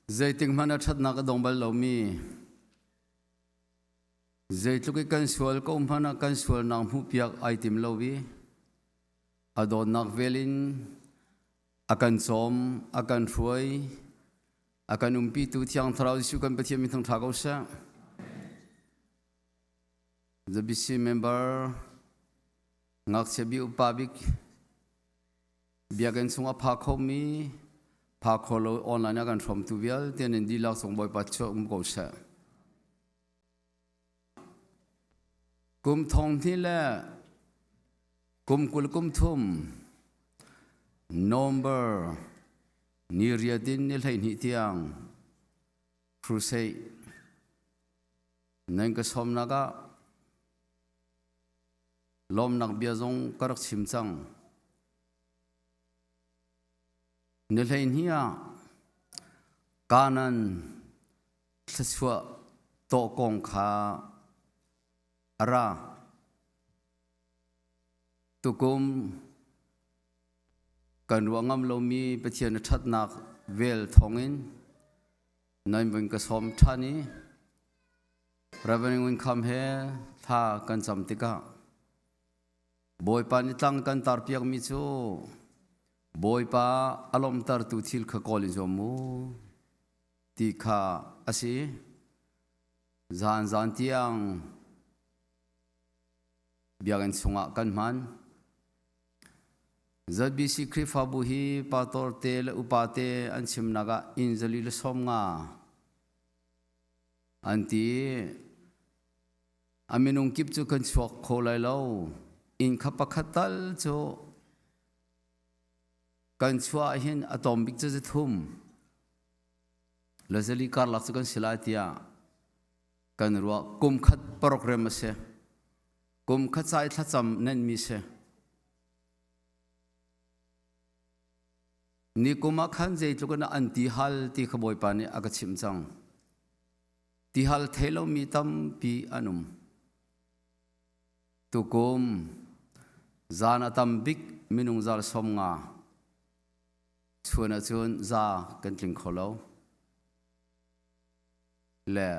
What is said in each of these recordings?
Zeitik hmanh a ṭhatnak a dong bal lomi, zeitluk i kan sual ko hmanh ah kan sualnak hmuhpiak ai tim lo i a dawtnak vel in a kan cawm, a kan hruai, a kan umpitu Thiang Thlarau Jesuh kan Pathian min thangṭha ko seh. The BC member ngakchia bi upa bik Biakinn chung a pha khomi pha kho lo online a kan hrawmtu vialte nan dihlak cung Bawipa chuah um ko seh. Kum thong hnih le kum 20 kum thum November ni riat in ni 12 tiang crusade nan ka sawmnak ah Lawmnak bia zong ka rak chim cang. Ni 12 ah Kanan thluachuah tawh kong kha a ra. Tukum kan ruah ngam lomi Pathian a ṭhatnak vel thawngin nan vun ka sawm ṭhan i Reverend Ngun Kham he thla kan cam tikah Bawipa nih tlang kan tarpiakmi cu Bawipa a lawmhtertu thil kha kawl in zuam mu ti kha a si. Zan zan tiang biakinn chungah kan hman. ZBC Khrihfabu hi pastor te le upa te an chimnak ah inn 150 An ti. A minung kip cu kan chuak kho lai lo. Inn kha pakhat tal cu kan chuah hin a tom bik cu 300 le 400 karlak cu kan si lai tiah kan ruah. Kum khat program a si. Kum khat ca i thlacam nan mi si. Ni kum ah khan zeitluk in an ti hal ti kha Bawipa nih a ka chimh cang. Tihal thei lomi tampi an um. Tukum zan a tam bik minung zal 50 chun ahcun za kan tling kho lo. Le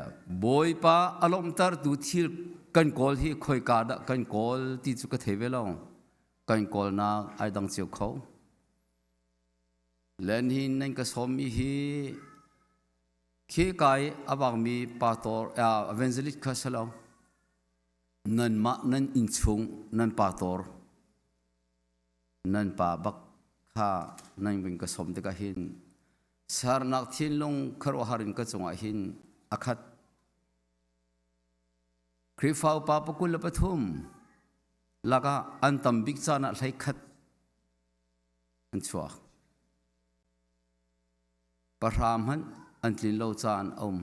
Bawipa a lawmhtertu thil kan kawl hi khoika dah kan kawl ti cu ka thei ve lo. Kan kawlnak ai dang cio kho. Le nihin nan ka sawmmi hi Khi kai a vangmi pastor evangelist kha si lo. Nanmah nan innchung nan pastor nan pa bak kha nan vun ka sawm tikah hin sernak thinlung khuaruahhar in ka cungah hin a khat. Khrihfa upa 23 lakah an tam bik caan ah 11 an chuak. 10 hmanh an tlin lo caan a um.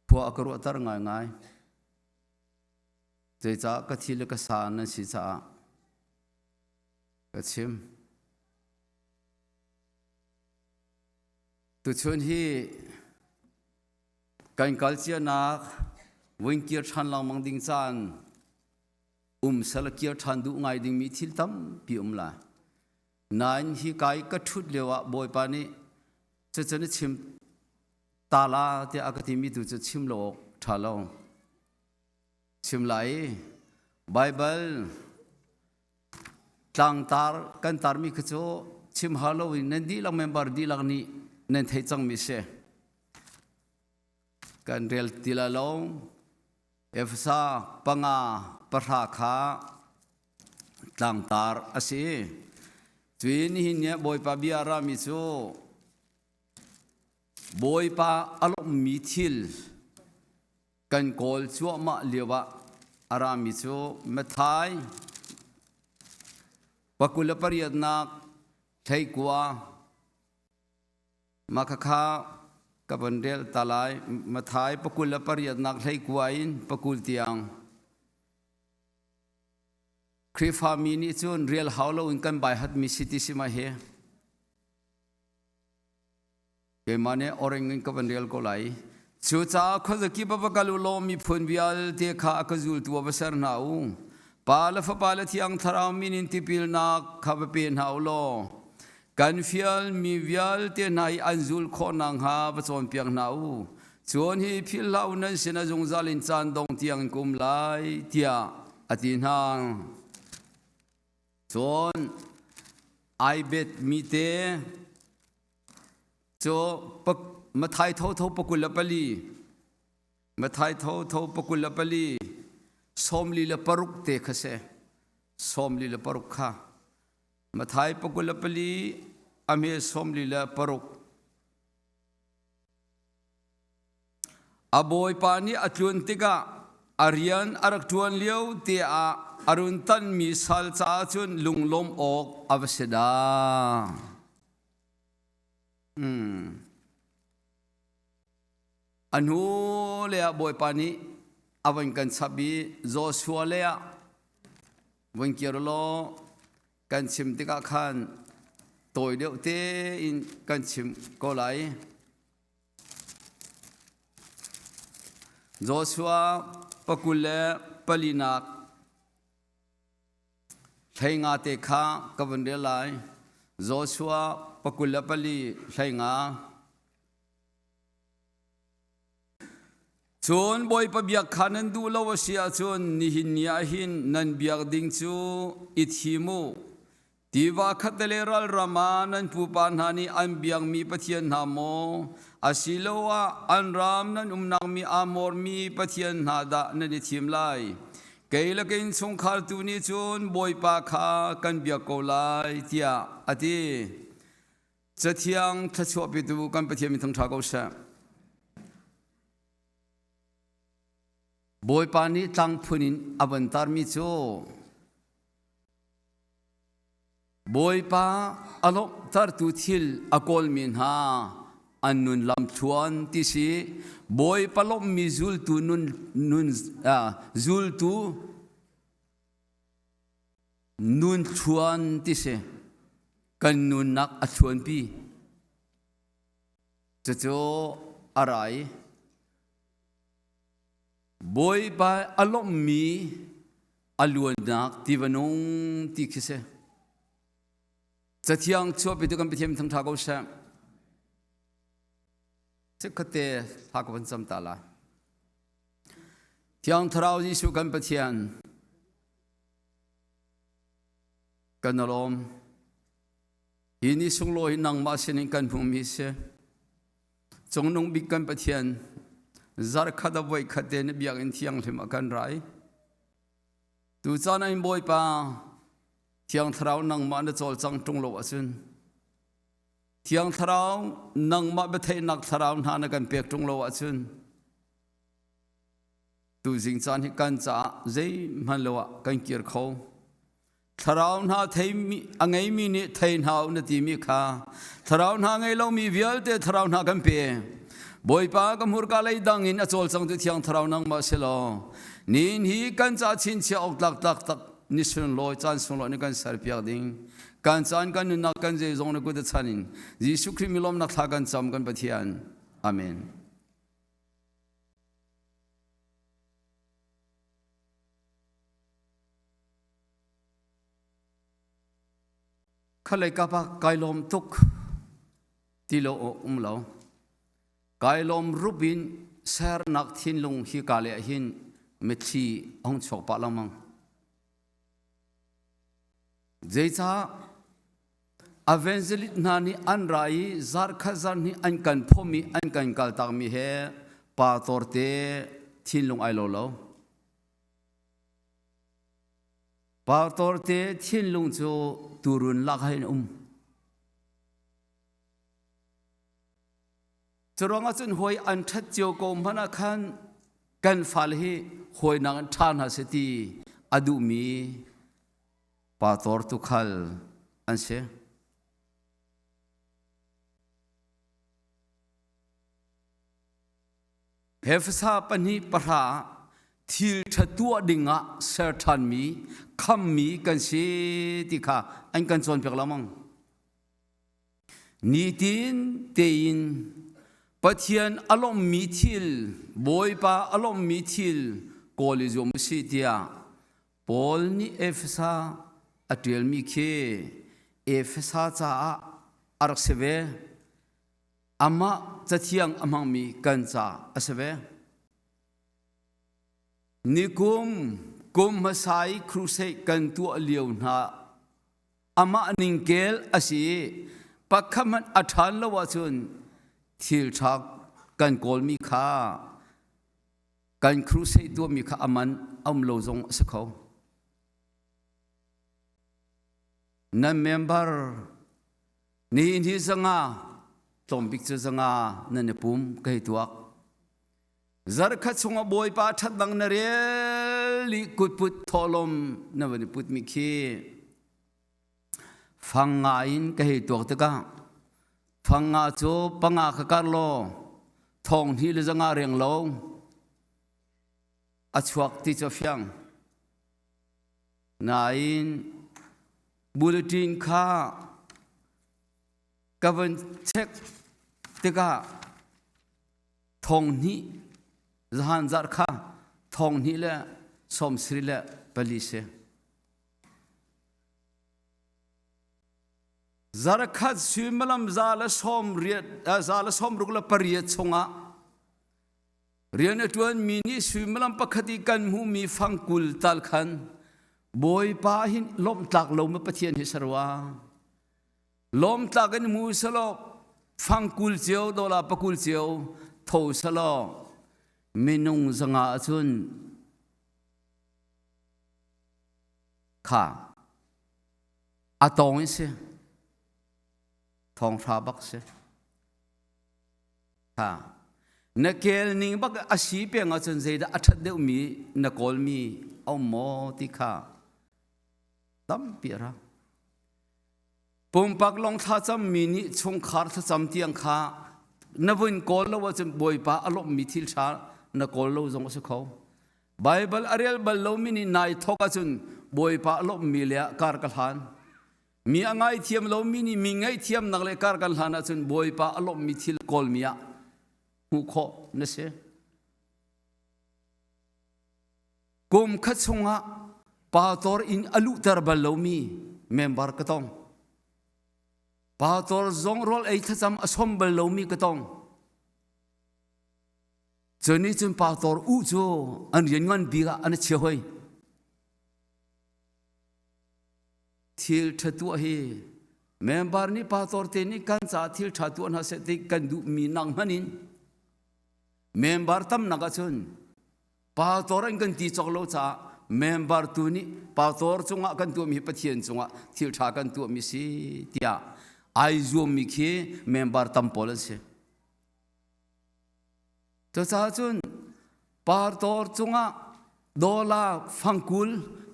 Khua a ka ruahter ngaingai. Zeicah ka thi le ka sa nan si caah ka chim. Tuchun hi kan kal cianak vun kir ṭhan lengmang ding caan um sal kir ṭhan duh ngai dingmi thil tampi um la. Nain hi ka i ka ṭhut lioah Bawipa nih cucu na chim ta la tiah a ka timi tu cu chim lo awk ṭha lo. Chim lai i Baibal tlangtar kan tarmi kha cu chim hau loin nan dihlak member dihlak nih nan theih cangmi si. Kan rel ti lai lo. Efesa 5 10 kha tlangtar a si. Cui nihin ni Bawipa bia rami cu Bawipa a lawmhmi thil kan kawl cuahmah lio ah a rami cu Matthai 28nak 19 Mah khakha ka von rel ta lai. Matthai 28nak 19 in 20 tiang. Khrihfami nih cun rial hau loin kan baihatmi si ti si ma hi. Keimah nih oreng in ka van rel ko lai. Cucaah khuazakip a va kal u law miphun vialte kha a ka zultu a va ser hna u. Pa le Fapa le Thiang Thlarau min in tipilnak kha va pe hna u law. Kan fialmi vialte hna hi an zul khawh nakhnga va cawnpiak hna u. Cun hi philh hlah u nan sinah zungzal in caan dong tiang in ka um lai, tiah a ti hna. Cun ai betmi te cu Matthai thotho 24, Matthai thotho 24, 46 te kha si. 46 kha. Matthai 24 a hme 46. A bawipa nih a tlun tikah a rian a rak ṭuan lio te ah a run tanmi sal caah cun lunglawmh awk a va si dah. A hnu lei ah Bawipa nih a von kan chap i Joshua lei ah vun kir law kan chim tikah khan tawi deuh tein kan chim ko lai. Joshua 24nak 15 te kha ka vun rel lai. Joshua 24 15. Cun Bawipa biak kha nan duh lo a si ahcun nihin ni ah hin nan biak ding cu i thim u. Tiva khatte le ralram ah nan pupa hna nih an biakmi pathian hna maw, asiloah an ram nan umnak mi Amor mi pathian hna dah nan i thim lai? Kei le ka innchungkhar tu nih cun Bawipa kha kan biak ko lai, tiah a ti. Cathiang thluachuahpitu kan Pathian min thangṭha ko seh. Bawipa nih tlang phun in a von tarmi cu Bawipa a lawmhtertu thil a kawlmi hna an nun lamthluan ti si. Bawipa lawmhmi zultu nun, nun zultu nun thluan ti si. Kan nunnak a thluanpi. Cucu a rai. Bawipa a lawmhmi a luannak tiva nung ti khi si. Cathiang chuahpitu kan Pathian thangṭha ko seh. Chikkhatte thla ka van cam ta lai. Thiang Thlarau Jesuh kan Pathian, kan lawm. Hi ni sunglawi hi nangmah sinin kan hmuhmi si. Cungnung bik kan Pathian, zarkhat a voi khat te na biakinn thianghlim a kan rai. Tucaan ah in Bawipa, Thiang Thlarau nangmah na cawlcang ṭung lo ahcun, Thiang Thlarau nangmah biatheihnak thlarau hna na kan pek ṭung lo ahcun, tuzing caan hi kan caah zeihmanh lo ah kan kir kho. Thlarau hna theimi a ngeimi nih thei hna u na timi kha thlarau hna ngei lomi vialte thlarau hna kan pe. Bawipa ka hmurka lei dang in a cawlcang tu thiang thlarau nangmah si law nin hi kan ca chinchiah awk tlak tak tak ni sunlawi caan sunglawi ni kan serpiak ding kan caan kan nunnak kan zeizong na kut a chan in Jesuh Khrih milawmnak thla kan cam kan Pathian. Amen. Khalei kapa kai lawm tuk ti lo awk um lo. Kai lawm rup in sernak thinlung hi ka le hin mitthli hong chuak pah lengmang. Zeicah evangelist hna nih an ra i zarkhat zar nih an kan phom i an kan kaltakmi he pa torte thinlung ai lo lo. Partorte thinlung cu tuurun lak ah hin um. Curuangah cun hawi an ṭhat cio ko hmanh ah khan kan fale hi hawinak in ṭha hna seh ti a duhmi pastor tuukhal an si. Hefasa 2:10 thil ṭha tuah dingah ser ṭhanmi khammi kan si ti kha an kan cawnpiak lengmang. Nitin tein Pathian a lawmhmi thil, Bawipa a lawmhmi thil kawl i zuam u sih tiah Paul nih Efesa a ṭialmi khi Efesa caah A rak si ve. Amah cathiang a hmangmi kan ca a si ve. Nikum kum hmasa i crusade kan tuah lio hna amah ningkel a si i pakhat hmanh a ṭhan lo ahcun thil ṭha kan kawlmi kha kan crusade tuahmi kha a man a um lo zong a si kho. Nan member nihin hi zanga tlawmbik cu zanga nan i pum ka hei tuak. Zarkhat chungah Bawipa ṭhat dang na rel i kutput thawhlawm na van i putmi khi fang nga in ka hei tuak tikah fang nga cu panga kha kar law thong hnih le zanga reng lo a chuak ti cu a fiang. Nain bulletin kha ka van check tikah thong hnih zahan zarh kha thong hnih le sawm siri le pali si. Zarkhat suimilam za le sawm riat za le sawm ruk le pariat chungah rian a ṭuanmi nih suimilam pakhat i kan hmuhmi fangkul tal khan Bawipa hin lawmhtlak lo ma Pathian hi sarua. Lawmtlak in hmu selaw fangkul cio dola pakul cio tho selaw minung zanga ahcun kha a tawng in si thawng hra bak si kha na kel ning bak a si peng ahcun zeidah a ṭhat deuhmi na kawlmi a um maw ti kha tampi a ra. Pumpak lawng thlacammi nih chungkhar thlacam tiang kha na vun kawl lo ahcun Bawipa a lawmhmi thil ṭha na kawl lo zong a si kho. Baibal a rel bal lomi nih nai thawk ahcun Bawipa a lawmhmi le ah kar ka hlan. Mi a ngaithiam lomi nih mi ngaihthiamnak le kar kan hlan ahcun Bawipa a lawmhmi thil kawlmi ah hmuh khawh na si. Kum khat chungah pastor inn a luhter bal lomi member ka tong. Pastor zong rawl ei thlacam a som bal lomi ka tong. Cu nih cun pastor u cu an rian ngan bik ah an chia hoi. Thil ṭha tuah hi member nih pastor te nih kan caah thil ṭha tuah hna seh ti kan duhmi nak hmanh in member tamnak ahcun Pastor an kan ti cawk lo caah member tu nih pastor cungah kan tuahmi hi Pathian cungah thil ṭha kan tuahmi si tiah ai zuammi khi member tam pawl an si. Cucaah cun pastor cungah dola fangkul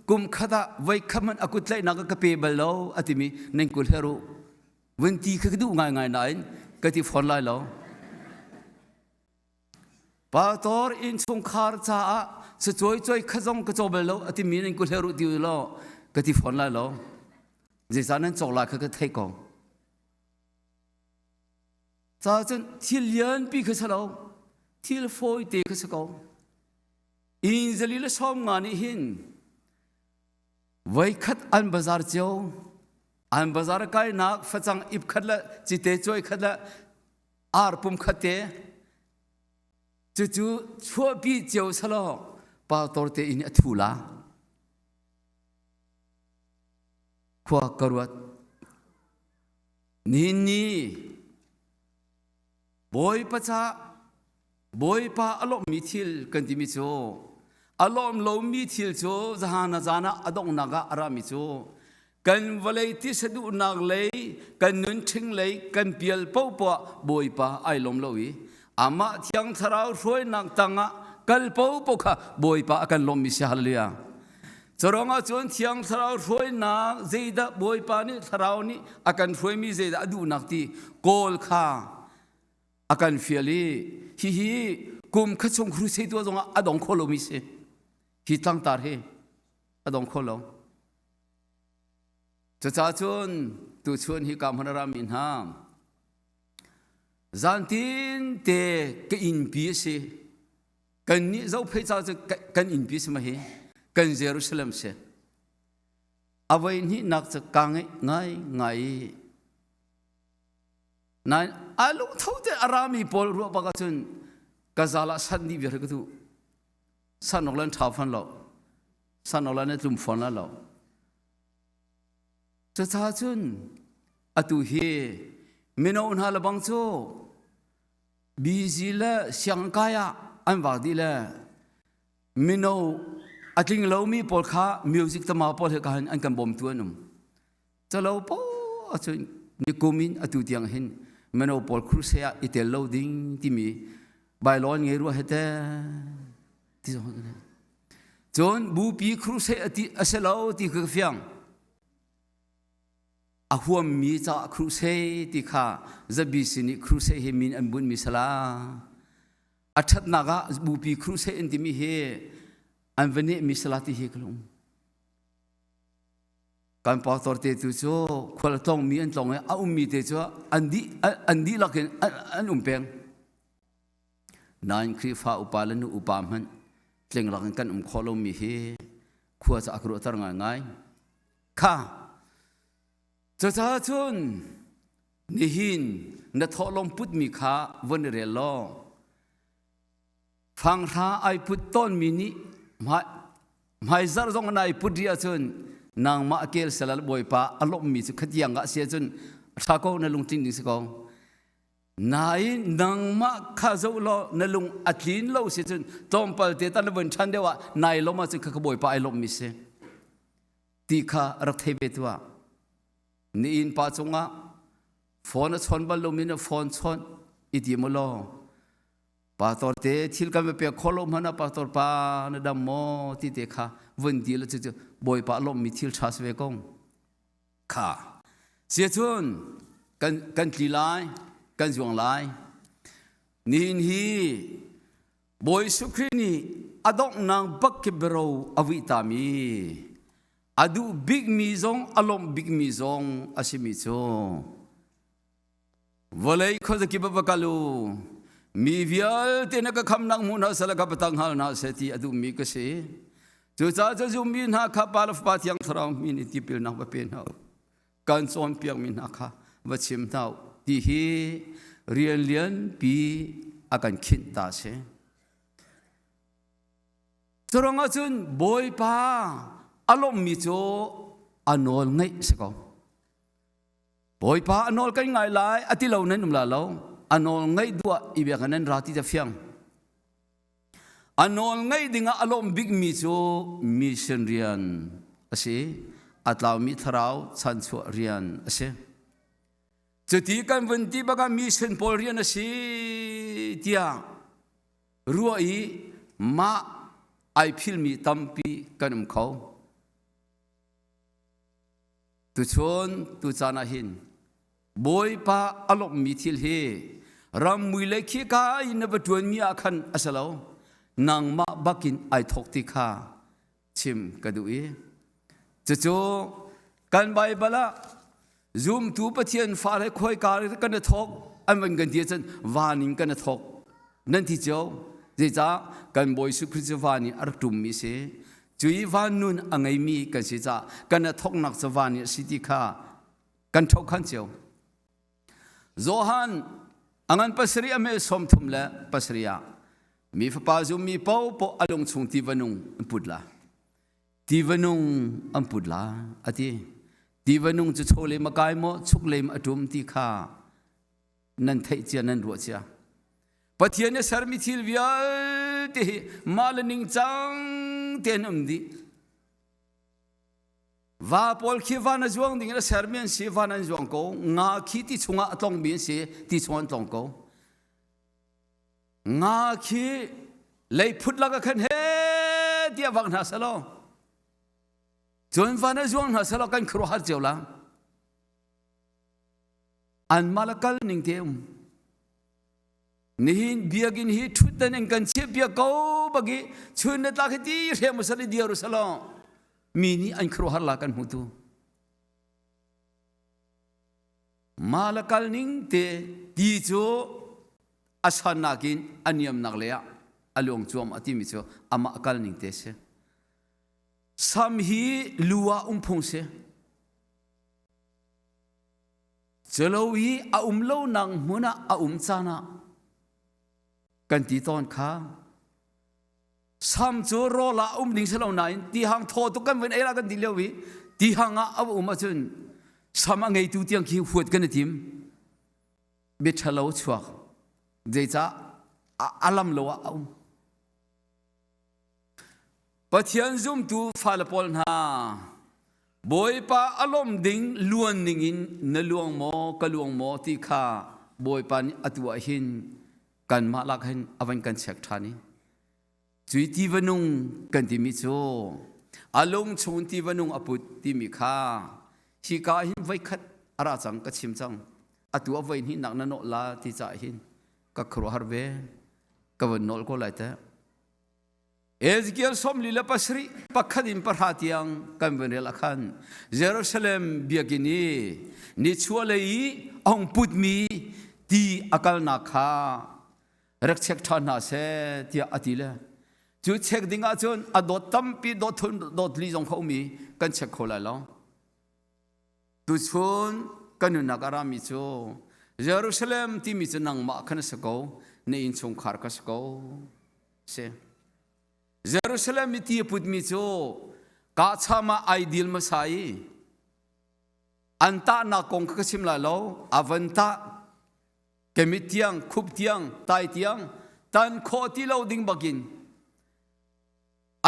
kum khat ah voi khat hmanh a kut tlaihnak ka pe bal lo a timi nan kul her u. Vun ti kha ka duh ngaingai nain ka ti fawn lai lo. Pastor innchungkhar caah sacawi cawi kha zong ka caw bal lo a timi nan ku hleru ti law ka ti fawn lai lo. Zeicah nan cawk lai kha ka theih ko. Ca cun thil lianpi kha si lo, thil fawi te kha si ko. Inn zali le sawm nga nih hin voikhat an bazar cio an bazar kainak facang ip khat le cite cuai khat le ar pum khat te cucu chuahpi cio selaw pastor te in a thu la khua ka ruat nihin ni Bawipa ca Bawipa a lawmmi thil kan timi cu a lawm lomi thil cu zahana zan ah a donghnak ah a rami cu kan vawlei tisa duhnak lei kan nun ṭhing lei kan pial paohpoah Bawipa ai lawm lo i amah Thiang Thlarau hruainak tangah kal paohpoah kha Bawipa a kan lawmmi si hallelujah Curuangah cun Thiang Thlarau hruainak zeidah Bawipa nih Thlarau nih a kan hruaimi zeidah a duhnak ti kawl kha a kan fial i hihi kum khat chung crusade tuah zongah a dong kho lomi si hi tlangtar hi a dong kho lo Cucaah cun tuchun hi ka hmun a rami hna zantin te ka innpi a si. Kan nih zophei ca cu kan innpi si ma hi kan Jerusalem si. A voi hnihnak cu ka ngeih ngai ngai i Nain a lungtho te a rami pawl ruah bak ahcun ka zal ah san dih viar ka duh. San awk lan ṭha fawn lo. San awk lan tlum fawn la lo. Cucaah cun atu hi mino hna le bang cu busy le siangkai ah an vak dih le mino a tling lomi pawl kha music tama pawl he ka an kan bawmtu an um. Calo po ahcun nikum in atu tiang hin mino pawl crusade ah i tel lo ding timi bylaw ngei rua hete ti zong cun bupi crusade ati a si lo ti ka fiang a huammi ca crusade ti kha ZBC nih crusade hi min an bunhmi sala a ṭhatnak ah bupi crusade an timi hi an va nehmi sala ti hi ka lung Kan pastor te tu cu khual a tlongmi an tlong i a ummi te cu an dih an dihlak in an um peng. Nain Khrihfa upa le nu upa hmanh tlinglak in kan um khawh lomi hi khua cu a ka ruahter ngaingai. Kha cucaah cun nihin na thawhlawm putmi kha von i rel law Fanghra ai put tawnmi nih hmaizarh zong an ai put rih ahcun nangmah kel salal bawipa a lawmhmi cu khatiang ah si ahcun a ṭha ko na lungtling ding si ko. Nain nangmah kha zoh law na lung a tlin lo si cun tlawmpal te tan na vun ṭhan deuh ah nai lawm ahcun kha ka bawipa ai lawmhmi si ti kha rak thei ve tuah. Ni inn pa cungah phone a chawn bal lomi na phone chawnh i ti mu law Pastor te thil kan va pek kho lo hmanh ah pastor pa na dam maw ti te kha vun ti le cu bawipa lawmhmi thil ṭha si ve kong kha siacun kan kan tli lai kan zuang lai nihin hi Bawi Jesuh nih a donghnak bak khi bero a vui tami a duh bikmi zong a lawmh bikmi zong a simi cu Vawlei khuazakip ah va kal u. Mi vialte na ka khamnak hmu hna seh le ka patang hal hna seh ti a duhmi ka si. Cucaah cu zummi hna kha Pa le Fapa Thiang Thlarau min in tipilnak va pe hna u. Kan cawnpiakmi hna kha va chim hna u ti hi rian lianpi a kan khinh ta si. Curuangah cun Bawipa a lawmhmi cu a nawl ngaih si ko. Bawipa a nawl kan ngai lai a ti lo nan um la lo. A nawl ngaih duah i biak nan ra ti ta fiang. A nawl ngaih dingah a lawm bikmi cu mission rian a si. A tlaumi thlarau chanchuah rian a si. Cuti kan vun ti bakah mission pawl rian a si tiah ruah i mah ai philmi tampi kan um kho. Tuchun tucaan ah hin Bawipa a lawmhmi thil hi rammui le khika in na va ṭuanmi ah khan a si lo. Nangmah bakin ai thawk ti kha chim ka duh i cucu kan Baibal ah zumtu Pathian fale khawika kan i thawk an van kan ti ahcun van in kan i thawk nan ti cio. Zeicah kan Bawi Jesuh Khrist cu van in a rak ṭummi si. Cu i van nun a ngeimi kan si caah kan a thawknak cu van i a si ti kha kan ṭhokhan cio. Johan a ngan pasarih a meh 37 ah mi fapa zummi paohpaoh a lung chung tiva nung an put la. Tiva nung an put la a ti. Tiva nung cu chawlem a kai maw chuklem a ṭum ti kha nan theih cia nan ruah cia. Pathian nih sermi thil vialte hi mah le ningcang tein um dih. Va pawl khi van a zuang ding in a sermi an si, van an zuang ko. Nga khi ti chungah a tlongmi an si, ti chungah an tlong ko. Nga khi leiphut lak ah khan he tiah vak hna selaw cun van a zuang hna selaw kan khuaruahhar cio la. Anmah le kal ning te um. Nihin biakinn hi ṭhutdan in kan chiahpiak ko bak i chun le tlak hi ti hrem usal i diar usalaw mi nih an khuaruahhar la kan hmutu. Mah le kal ning te ti cu a sannak in a niamnak lei ah a luang cuam a timi cu amah kal ning te si. Sam hi lu ah um phung si. Culo i a um lo nak hmun ah a um caan ah kan ti tawn kha sam cu rawl ah um ding si lo nain tihang thaw tuk kan vun ei la kan ti lio i tihang ah a um ahcun sam a ngeitu tiang khi huat kan i tim. Bia ṭhalo chuak. Zeicah a lam lo ah a um. Pathian zumtu fale pawl hna, Bawipa a lawmh ding luan ningin na luang maw ka luang maw ti kha Bawipa nih atu ah hin kanmah lak hin a van kan check ṭhan i cui tiva nung kan timi cu a lung chung tiva nung a put timi kha hika hin voikhat a ra cang ka chim cang atu a voi hnihnak na nawh la ti caah hin ka khuaruahhar ve ka van nawl ko lai teh. Ezekiel 47 pakhat in pahra tiang kan van rel ah khan Jerusalem biakinn i nichuahlei i a hung putmi ti a kalnak kha rak check ṭhan hna seh tiah a ti le cu check ding ahcun a dot tampi dot thun dot li zong kha um i kan check kho lai lo. Tuchun kan nunnak a rami cu Jerusalem timi cu nangmah kha na si ko, na innchungkhar kha si ko. Si. Jerusalem i ti a putmi cu kahcham ah ai dil hmasa i an tahnak kong kha ka chim lai lo, a van tah kemit tiang, khup tiang, tai tiang tan khawh ti lo ding bakin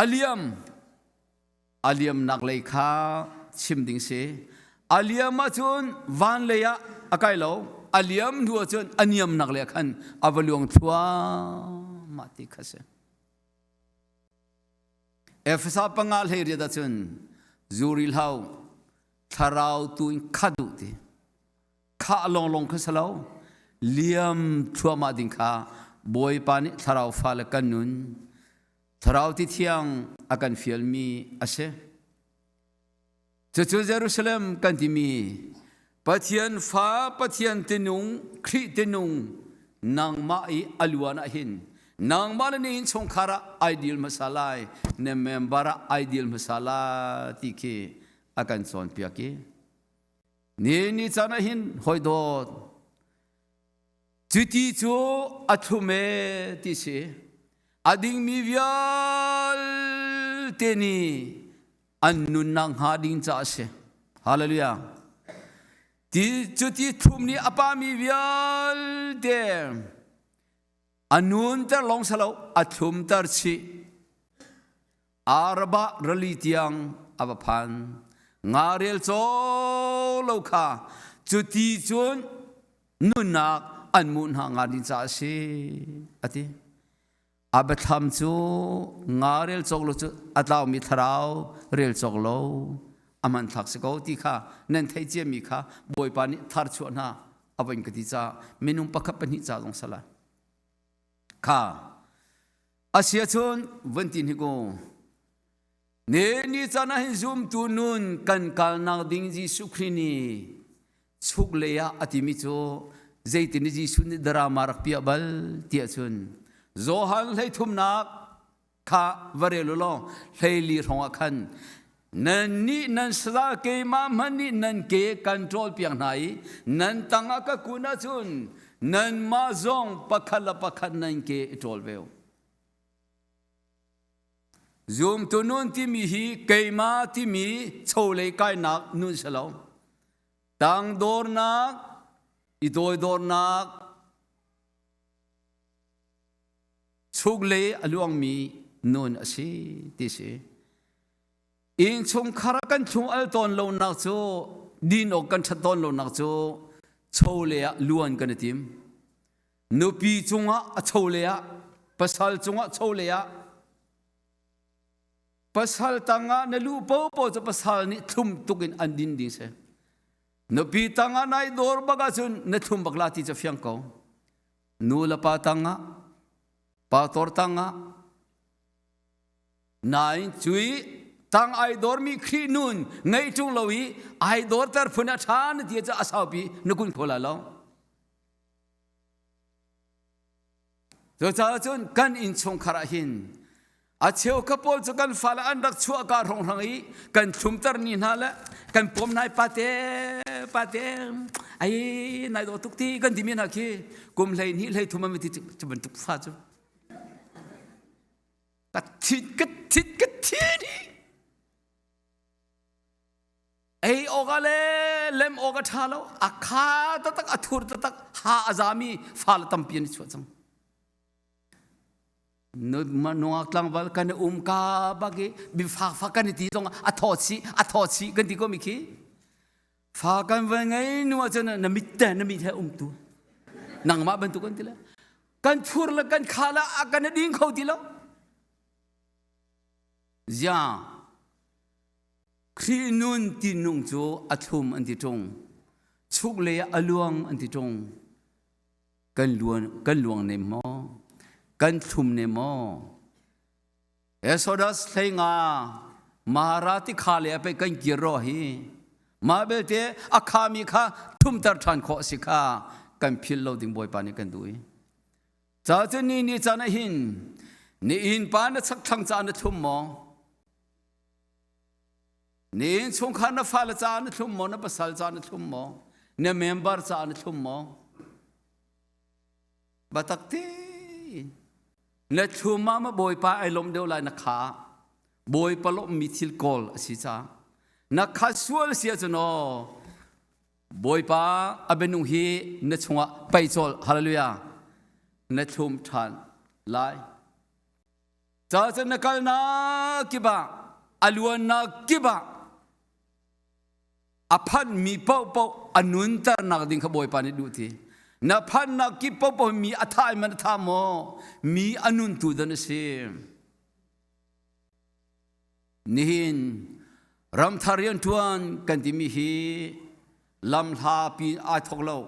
a liam. A liamnak lei kha chim ding si. A liam ahcun van lei ah a kai lo. A liam hnu ahcun a niamnak lei ah khan a va luang thluahmah ti kha si. Efesa panga hlei riat ahcun zuri hlau thlarau tu in khat duh ti. Khah lawnglawng kha si lo. Liam thluahmah ding kha Bawipa nih thlarau fale kan nun Thlarau ti thiang a kan fialmi a si. Cucu Jerusalem kan timi Pathian fa Pathian tinung Khrih tinung nangmah i a luan ah hin nangmah le na innchungkhar ah ai dil hmasa lai na member ah ai dil hmasa la ti khi a kan cawnpiak i ni ni caan ah hin hawi dawt Cuti cu a thlum e ti si. A dingmi vialte nih an nunnak hnga ding caah a si. Hallelujah. Ti cuti thlum nih a pami vialte a nunter lawng si lo, a thlumter chih. Arabah rali tiang a va phan. Nga rel caw lo kha cuti cun nunnak an muh hna nga ding caah a si a ti. A biathlam cu nga rel cawk lo cu a tlaumi thlarau rel cawk lo a hmanthlak si ko ti kha nan theih ciami kha Bawipa nih thar chuah hna a voin ka ti caah minung pakhat pahnih ca zong sala kha a sia cun vun ti hnik u Ne ni caan ah hin zumtu nun kan kalnak ding Jesuh Khrih nih chuk lei ah a timi cu zeitin Jesuh nih drama rak piah bal tiah cun Johan hleithumnak kha va rel u law hleili hrawng ah khan nan nih nan saza keimah hmanh nih nan ke kan ṭawl piak hna i nan tangah ka kun ahcun nanmah zong pakhat le pakhat nan ke i ṭawl ve u. Zumtu nun timi hi keimah timi cholei kainak nun si lo. Tangdornak, i toidornak, chuklei a luangmi nun a si ti si. Innchungkhar ah kan thlung al tawn lonak cu din awk kan ṭhat tawn lonak cu chawlei ah luan kan i tim. Nupi cungah a chawlei ah, pasal cungah chawlei ah, pasal tangah na lu popo cu pasal nih thlum tuk in an din ding si. Nupi tangah nai dawr bak ahcun na thlum bak la ti cu fiang ko. Nu le pa tangah, pa tor tangah, Nain cui tang ai dawrmi Khrih nun ngeih ṭung lo i ai dawrter phun a ṭha na ti cu a saupi na kun kho lai lo. Cucaah cun kan innchungkhar ah hin a cheukhat pawl cu kan fale an rak chuah ka hrawnghrang i kan thlumter ni hna le kan pawm hna i pate pate. Ai nai dawh tuk ti kan timi hna khi kum hlei hnih hlei thum an ti cu bantuk fa cu. Ka thin ka thin ka thin hi. Ei awk ah le lem awk a ṭha lo. A kha taktak a thur taktak ha a zami fa le tampi an i chuah cang. Nungak tlangval kan i um ka bak i bifak fak kan i ti zong a thaw chih a thaw chih kan ti ko mi khi. Fa kan van ngei nu ahcun na mit te na mit he um tu. Nangmah bantuk an ti le. Kan thur le kan kha le a kan ding kho ti lo. Zia Khrih nun tihnung cu a thlum an ti ṭung. Chuklei ah a luang an ti ṭung. Kan luan kan luang ne maw? Kan thlum ne maw? Exodus 15 Mara tikha le a pe kan kir ro hi. Mah belte a khami kha thumter ṭhan khawh a si kha kan philh lo ding Bawipa nih kan duh i. Ca cu ni ni caan ah hin ni innpa na chakthlang ca na thlum maw? Ni innchungkhar na fale ca na thlum maw? Na pasal ca na thlum maw? Na member ca na thlum maw? Batak tein na thlum ah ma Bawipa ai lawm deuh lai na kha Bawipa lawmhmi thil kawl a si ca na kha sual si ahcun aw Bawipa a bianung hi na chungah pei cawl hallelujah na thlum ṭhan lai ca cun na kalnak kip ah a luannak kip ah a phanmi paohpaoh a nunternak ding kha Bawipa nih duh ti na phannak kip paohpaoh mi a tha in man a tha maw mi a nuntu dan a si Nihin ramthar rianṭuan kan timi hi lamhla pi ai thok lo,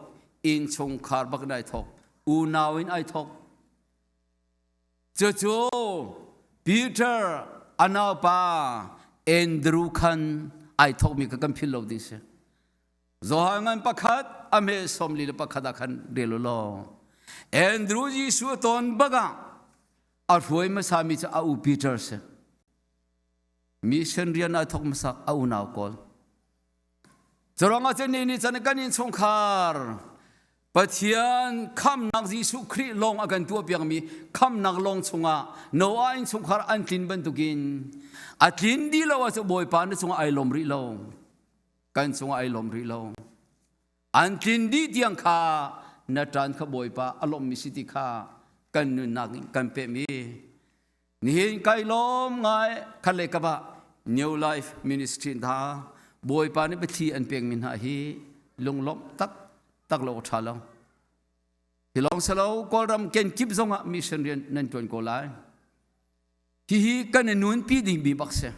innchungkhar bak in ai thok, unau in ai thok. Cucu Peter a naupa Andrew khan ai thokmi kha kan philh lo ding si. Johan ngan pakhat a hme 41 ah khan rel u law Andrew Jesuh a ton bak ah a hruai hmasami cu a u Peter si. Mission rian a thok hmasa a unau kawl. Curuangah cun ni ni can kan innchungkhar Pathian khamnak Jesuh Khrih lawng a kan tuahpiakmi khamnak lawng chungah Noah innchungkhar an tlin bantukin a tlin dih lo ahcun Bawipa na cungah ai lawm rih lo. Kan cungah ai lawm rih lo. An tlin dih tiang kha na ṭan kha Bawipa a lawmhmi si ti kha kan nunnak in kan pehmi. Nihin kai lawm ngai khat le kap ah New Life Ministry hna Bawipa nih biathli an pekmi hna hi lunglawmh tak tak lo ṭha lo. Hi lawng si lo Kawlram kenkip zongah mission rian nan ṭuan ko lai. Hihi kan i nunpi dingmi bak si.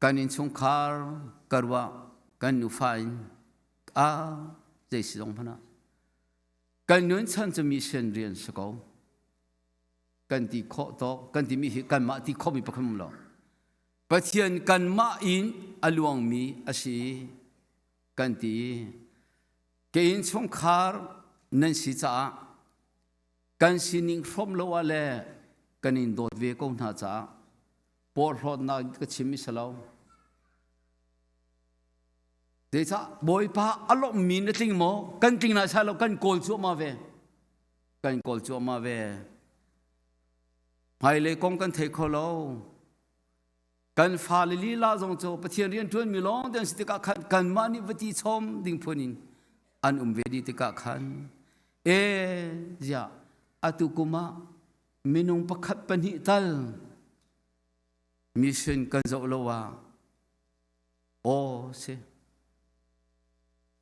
Kan innchungkhar ka ruah kan nufa in a zei si zong hmanh ah kan nun chan cu mission rian si ko kan ti khawh tawk kan timi hi kanmah ti khawhmi pakhat um lo Pathian kanmah in a luangmi a si kan ti ke innchungkhar nan si caah kan sining hrawm lo ah le kan in dawt ve ko hna caah porhlawtnak ka chim i si lo. Zeicah Bawipa a lawmhmi na tling maw? Kan tling na sai lo kan kawl cuahmah ve. Kan kawl cuahmah ve. Hmailei kong kan thei kho lo. Kan fale lila zong cu Pathian rian ṭuanmi lawng te an si tikah khan kanmah nih va ti chom ding phun in an um ve dih tikah khan e ziah atu kum ah minung pakhat pahnih tal mission kan zoh lo ah aw si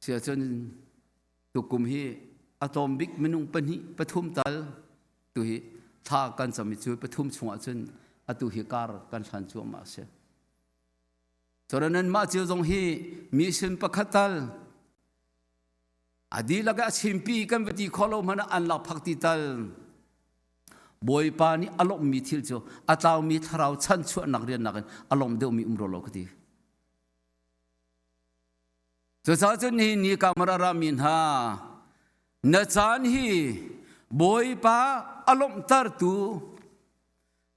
si ahcun tukum hi a tlawm bik minung pahnih pathum tal tu hi thla kan cam i cu pathum chungah cun atu hi kar kan hlan cuahmah a si cun nan mah cio zong hi mission pakhat tal A dihlak a chimpi kan va ti khawh lo hmanh ah an lakphak ti tal Bawipa nih a lawmhmi thil cu a tlaumi thlarau chanchuahnak rian nakin a lawm deuhmi um rua lo ka ti. Cucaah cun nihin ni kamara rami hna na caan hi Bawipa a lawmhtertu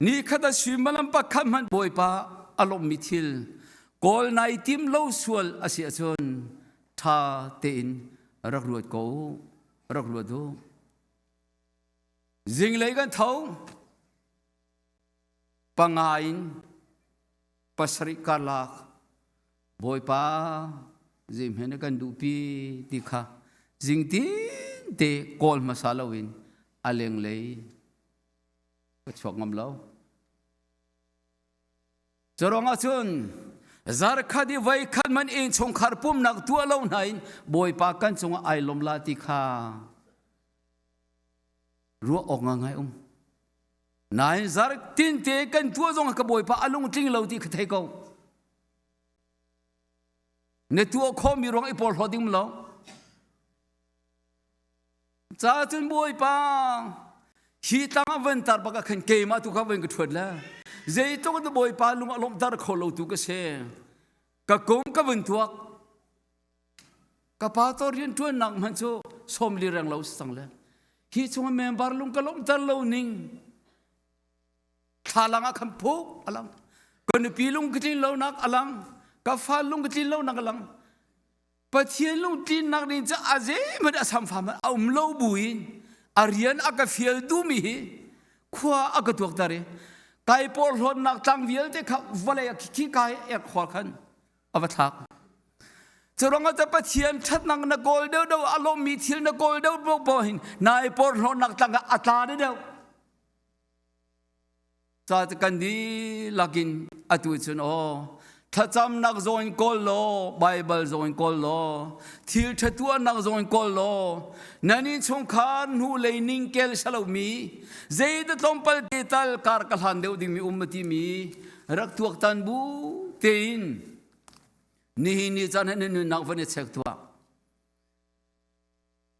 ni khat a suimilam pakhat hmanh Bawipa a lawmhmi thil. Kawl nai tim lo sual a si ahcun ṭha tein rak ruat ko rak ruat u. Zinglei kan tho panga in pasarih karlak Bawipa zeihmanh na kan duhpi ti kha zingtin te kawl hmasa loin a lenglei ka chuak ngam lo. Curuangah cun zarkhat i voi khat man innchungkhar pumnak tuah lo hna in Bawipa kan cungah ai lawm la ti kha ruah awk ngai um. Nain zartin te kan tuah zong ka Bawipa a lungtling lo ti kha thei ko. Na tuah khawhmi ruang i porhlaw ding lo. Ca cun Bawipa hi tlang a van tar bak ah khan keimah tu kha van ka ṭhuat le zeitluk in Bawipa lung a lawmhter kho lo tu ka si. Ka kum ka vun tuak. Ka pa to rian ṭuannak hmanh cu sawmli reng lo si cang le hi chung member lung ka lawmhter lo ning thlalang ah khan phuk alang ka nupi lung ka tlin lonak alang ka fa lung ka tlin lonak alang Pathian lungtlinnak ding cu a zeihmanh a samfa hmanh a um lo buin a rian a ka fial duhmi hi khua a ka tuakter i kai porhlawtnak tlang vialte kha vawlei ah khi kai ek khua khan a va thlak. Curuangah cu Pathian ṭhatnak na kawl deuhdeuh a lawmmi thil na kawl deuh paoh hin nai porhlawtnak tlang ah a tla deuh. Ca kan dihlak in atu cun aw thlacamnak zong in kawl law Baibal zong in kawl law thil ṭha tuahnak zong in kawl law nan innchungkhar hnu lei ningkel salomi zei da tlawmpal te tal kar ka hlan deuh dingmi um a timi rak tuaktan bu tein nihin ni caan hin nunnak van i check tuah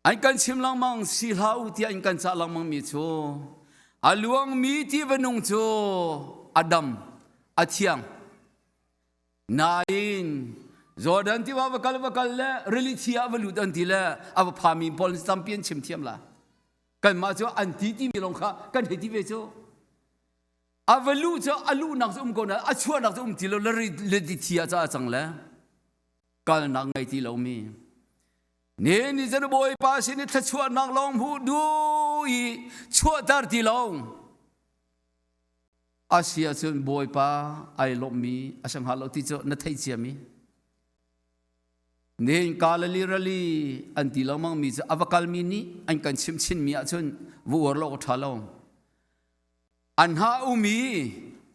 An kan chim lengmang si hlah u tiah in kan cah lengmang mi cu a luangmi tiva nung cu a dam a thiang nain Jordan tiva va kal va kal le rili thi ah va lut an ti le a va phami pawl tampi an chim thiam la kanmah cu an ti timi lawng kha kan hei ti ve cu a va luh cu a luhnak cu um ko na a chuahnak cu um ti lo le rili thi ah ca a cang le kalnak ngei ti lomi ne ni zan bawipa sin i thluachuahnak lawng hmuh duh i chuahter ti lo a si ahcun bawipa ai lawmhmi a si hnga lo ti cu na theih ciami nihin Galilee rali an ti lengmang mi cu a va kalmi nih an kan chimh chinmi ahcun va uar lo awk ṭha lo an ha umi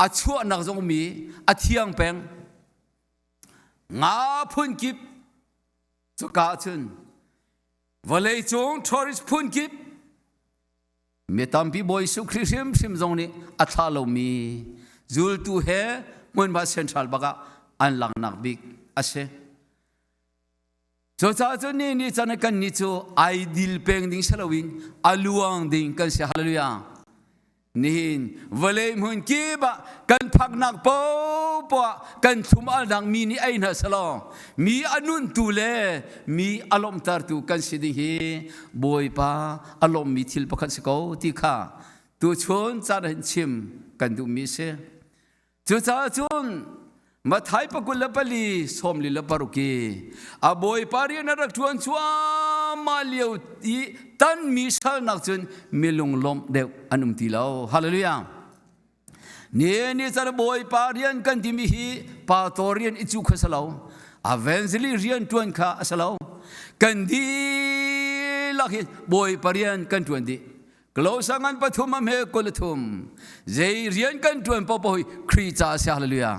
a chuahnak zong umi a thiang peng Nga phunkip cuka ahcun vawleicung tourist phunkip mi tampi Bawi Jesuh Khrih hrimhrim zong nih a thlah lomi zultu he hmunhma central bak ah an langnak bik a si. Cucaah cun ni ni can kan nih cu ai dil peng ding si loin a luang ding kan si. Hallelujah. Nihin vawlei hmun kip ah kan phaknak popoah kan thlum alnak mi nih ei hna selaw mi a nuntu le mi a lawmhtertu kan si ding hi Bawipa a lawmmi thil pakhat si ko ti kha tuchun caan hin chim kan duhmi si. Cucaah cun Matthai 24 46 i a bawipa rian a rak ṭuan cuahmah lio i tanmi salnak cun milung lawmh deuh an um ti lo. Hallelujah. Ni ni car bawipa rian kan timi hi pastor rian i cu kha si lo. Evangelist rian ṭuan kha a si lo. Kan dihlak hi bawipa rian kan ṭuan dih. Klo sangan pathum am he kul thum zei rian kan tuan popo hi Khrih ca si hallelujah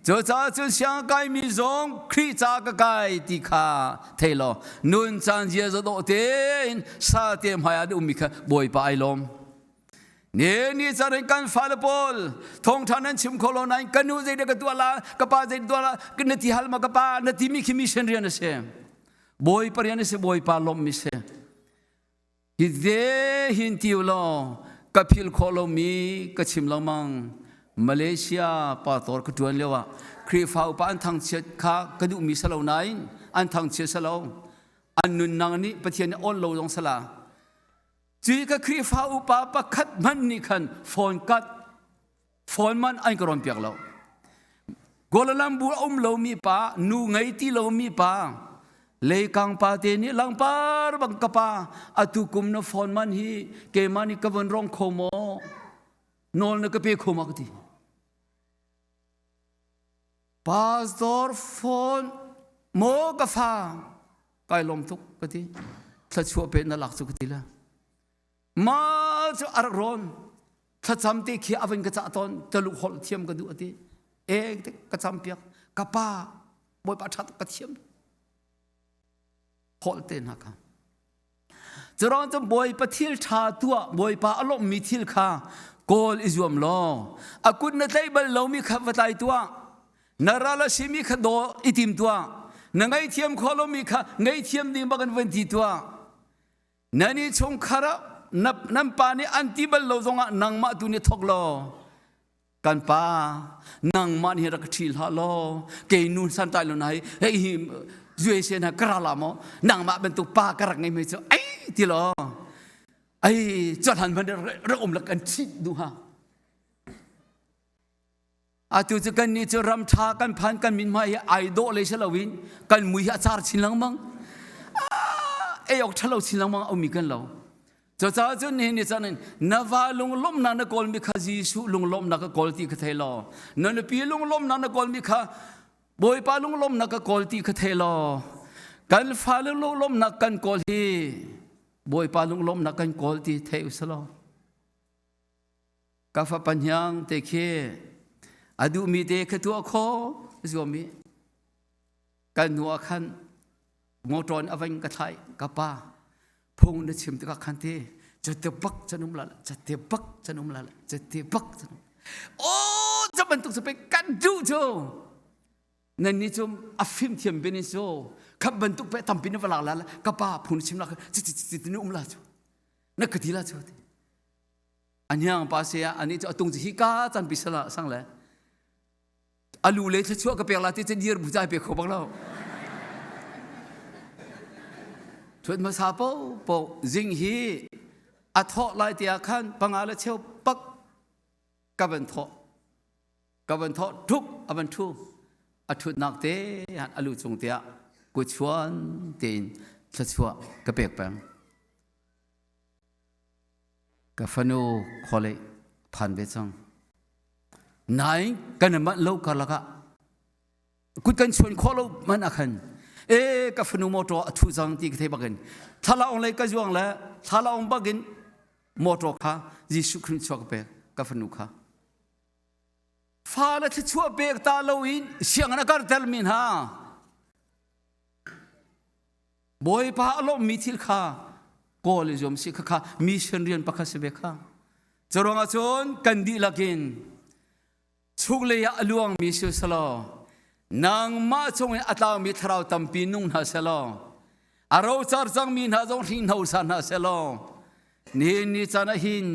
cu ca cun siang kai mi zong Khrih ca ka kai ti kha thei law nun caan zia za dawh tein sa te hmai ah um mi kha bawipa ai lawm ne ni caan kan fale pawl thawngtha nan chim kho lo nain ka nu zei ka tuah la ka pa zei tuah la na ti hal ma ka pa na ti mi khi mission rian a si bawipa rian a si bawipa lawm mi si Hi te hin ti law ka philh khawh lomi ka chim lengmang. Malaysia pastor ka ṭuan lio ah Khrihfa upa an thangchiat kha ka duhmi si lo nain an thangchiat si lo. An nunnak nih Pathian nih awn lo zong sala. Cui ka Khrihfa upa pakhat hmanh nih khan phone cut phone man an ka rawn piak lo. Kuala Lumpur a um lomi pa, nu ngei ti lomi pa, leikang pa te nih langpar bang ka pa, atu kum na phone man hi keimah nih ka von rong kho maw? Nawl na ka pe kho ma ka ti. Pastor phone maw ka fa kai lawm tuk ka ti. Thluachuah pe na lak cu ka ti la. Ma cu a rak rawn thlacam te khi a van ka cah tawn taluk holh thiam ka duh ati e ka cam piak ka pa bawipa ṭha tuk ka thiam holh te hna kha Curuang cu Bawipa thil ṭha tuah Bawipa a lawmhmi thil kha kawl i zuam law a kut na tlaih bal lomi kha va tlai tuah na ral a simi kha daw i tim tuah na ngaihthiam khawh lomi kha ngaihthiam ding bak in van ti tuah nan i chungkhar ah nan pa nih an ti bal lo zongah nangmah tu nih thawk law kan pa nangmah nih rak ṭhi hlah law kei nu santlai lo na hi hei hi USA na ka ra la maw nangmah bantuk pa ka rak ngei mei cu ai ti law ai cuahlan hmanh rak um la kan ṭhit duh ha atu cu kan nih cu ram ṭha kan phan kan min hmai hi ai dawh lei si loin kan mui hi a car chin lengmang ei awk ṭhalo chin lengmang a ummi kan lo. Cucaah cun nihin ni caan in na va lunglawmhnak na kawlmi kha Jesuh lunglawmhnak ka kawl ti kha thei law na nupi lunglawmhnak na kawlmi kha Bawipa lunglawmhnak ka kawl ti kha thei law kan fale lunglawmhnak kan kawl hi Bawipa lunglawmhnak kan kawl ti thei usalaw ka fapa hniang te khi a duhmi te kha tuah khawh zuam i kan hnu ah khan motor in a van ka thlai ka pa phung na chim tikah khan te cate bak chan um la cate bak chan um la cate bak chan um oh ca bantuk cu pe kan duh cu nan ni cu a fim thiam bin so kha bantuk pe tampi na va lak la ka pa phung na chim la ci ci ci ni um la cu na ka ti la cu anyang pa se ani cu atung ci hi ka chan pi sala sang le alu le thluachuah ka pek la ti cun dir bu cai pe kho bak lo thuat hmasa po po zing hi a thawh lai ti ah khan panga le cheu pak ka van thawh ka van thawh thup a van thu a thutnak te han alu cung te ah kuchuan tein thluachuah ka pek peng Ka fanu khualei phan ve cang. Nain kan i manh lo karlak ah kut kan chuan khawh lo man ah khan e ka fanu motor a thu cang ti ka thei bakin thlalaung lei ka zuang le thlalaung bakin motor kha Jesuh Khrih chuak pek ka fanu kha fa le thluachuah pek ta lo in sianginn a karter mi hna Bawipa a lawmhmi thil kha kawl i zuam si khakha mission rian pakhat si ve kha. Curuang ah cun kan dihlak in chunglei ah a luangmi si selaw nangmah chung in a tlaumi thlarau tampi nung hna selaw a rocar cangmi hna zong hringhno sa hna selaw nihin ni caan ah hin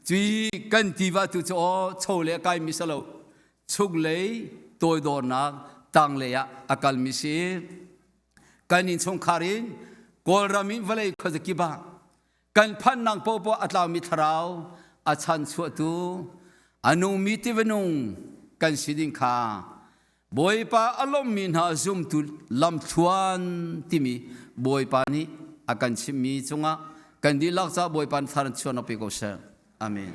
cui kan tiva tu cu aw cho le kaimi selo chunglei toidornak tanglei ah a kalmi si. Kan innchungkhar in Kawlram in vawlei khuazakip ah kan phannak paohpaoh a tlaumi thlarau a chanchuahtu a nungmi tiva nung kan si ding kha Bawipa a lawmmi hna zumtu lamthluan timi Bawipa nih a kan chimhmi cungah kan dihlak caah Bawipa nih thar in chuahnak pe ko seh. Amen.